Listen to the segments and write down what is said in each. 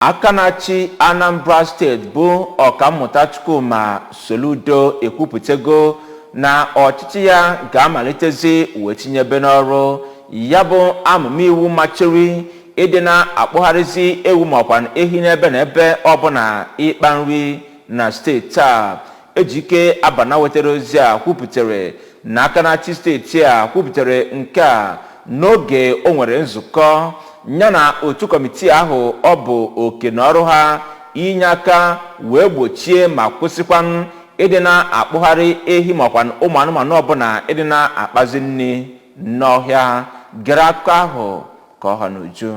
Aka na-achị Anambra Steeti bụ Ọkammụta Chukwuma Soludo ekwupụtago na ọchịchị ya ga-amalitezi wee tinyebe n'ọrụ ya bụ amụma iwu machiri ịdị na-akpụgharịzi ewu makwa ehi n'ebe na ebe ọbụla ịkpa nri na steeti a. Ejike Abana wetara ozi a kwupụtara na aka na-achị steeti a kwupụtara nke a n'oge o nwere nzukọ ya na otu kọmitii ahụ ọ bụ oke na ọrụ ha inye aka wee gbochie ma kwụsịkwanụ ịdị na-akpụgharị ehi makwa ụmụ anụmanụ ọbụla ịdị na-akpazi nri n'ọhịa. Gere akụkọ ahụ ka ọ ha n'uju.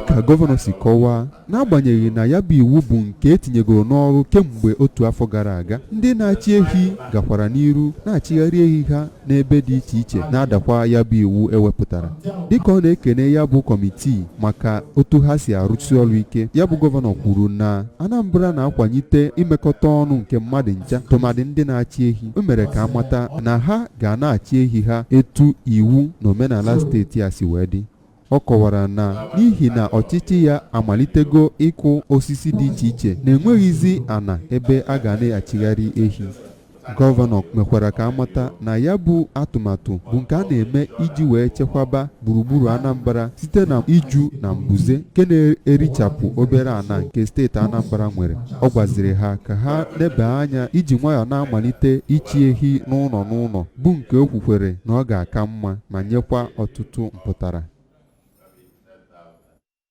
Ka gọvanọ si kọwaa, n'agbanyeghị na ya bụ iwu bụ nke etinyegoro n'ọrụ kemgbe otu afọ gara aga, ndị na-achị ehi gakwara n'iru na-achịgharị ehi ha n'ebe dị iche iche na-adakwa ya bụ iwu ewepụtara. Dịka ọ na-ekene ya bụ kọmitii maka otu ha si arụsi ọrụ ike, ya bụ gọvanọ kwuru na Anambra na-akwalite imekọta ọnụ nke mmadụ ncha, tụmadị ndị na-achị ehi. O mere ka amata na ha ga na-achị ehi ha etu iwu na omenala steeti a si wee dị. Ọ kọwara na n'ihi na ọchịchị ya amalitego ịkụ osisi dị iche iche na-enweghịzi ana ebe a ga na-achịgharị ehi. Gọvanọ mekwara ka amata na ya bụ atụmatụ bụ nke a na-eme iji wee chekwaba gburugburu Anambra site na iju na mbuze nke na-erichapụ obere ana nke steeti Anambra nwere. Ọ gwaziri ha ka ha leba anya iji nwayọọ na-amalite ịchị ehi n'ụlọ n'ụlọ, bụ nke o kwukwere na ọ ga-aka mma ma nyekwa ọtụtụ mpụtara.